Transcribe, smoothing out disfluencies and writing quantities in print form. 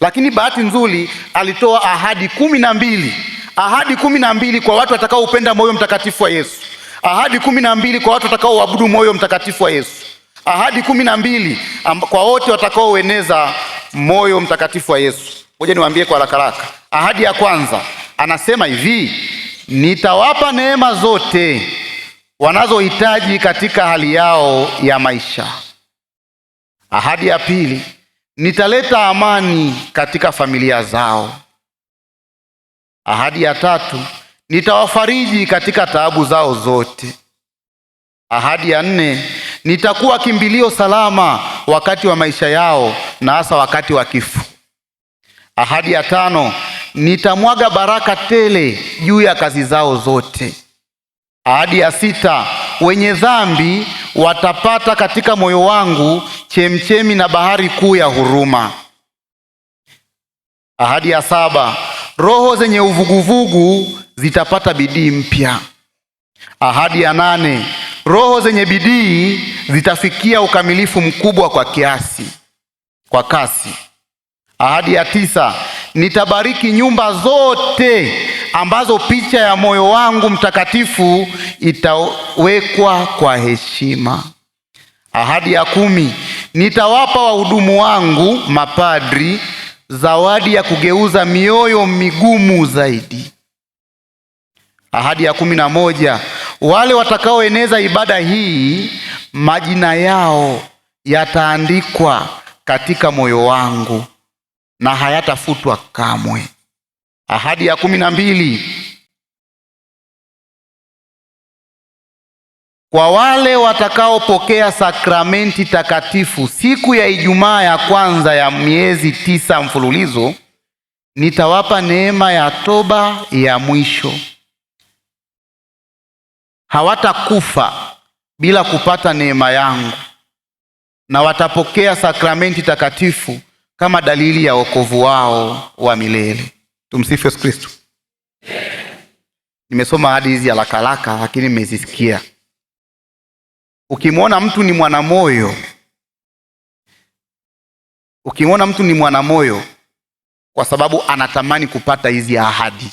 Lakini bahati nzuri alitoa ahadi 12, ahadi 12 kwa watu watakaoupenda moyo mtakatifu wa Yesu, ahadi 12 kwa watu watakaoabudu moyo mtakatifu wa Yesu, ahadi 12 kwa wote watakaoeneza moyo mtakatifu wa Yesu. Ngoja niwaambie kwa haraka haraka. Ahadi ya kwanza anasema hivi: nitawapa neema zote wanazohitaji katika hali yao ya maisha. Ahadi ya pili, nitaleta amani katika familia zao. Ahadi ya tatu, nitawafariji katika taabu zao zote. Ahadi ya nne, nitakuwa kimbilio salama wakati wa maisha yao na hasa wakati wa kifo. Ahadi ya tano, nitamwaga baraka tele juu ya kazi zao zote. Ahadi ya sita, wenye dhambi watapata katika moyo wangu chemchemi na bahari kuu ya huruma. Ahadi ya saba, roho zenye uvuguvugu zitapata bidii mpya. Ahadi ya nane, roho zenye bidii zitafikia ukamilifu mkubwa kwa kasi. Ahadi ya tisa, nitabariki nyumba zote ambazo picha ya moyo wangu mtakatifu itawekwa kwa heshima. Ahadi ya 10, nitawapa wahudumu wangu mapadri zawadi ya kugeuza mioyo migumu zaidi. Ahadi ya 11, wale watakaoeneza ibada hii majina yao yataandikwa katika moyo wangu na hayatafutwa kamwe. Ahadi ya 12, kwa wale watakaopokea sakramenti takatifu siku ya Ijumaa ya kwanza ya miezi 9 mfululizo, nitawapa neema ya toba ya mwisho. Hawatakufa bila kupata neema yangu, na watapokea sakramenti takatifu kama dalili ya wokovu wao wa milele. Tumsifu Yesu Kristo. Nimesoma ahadi hizi haraka haraka, lakini nimezisikia. Ukimwona mtu ni mwanamoyo, ukimwona mtu ni mwanamoyo kwa sababu anatamani kupata hizi ahadi.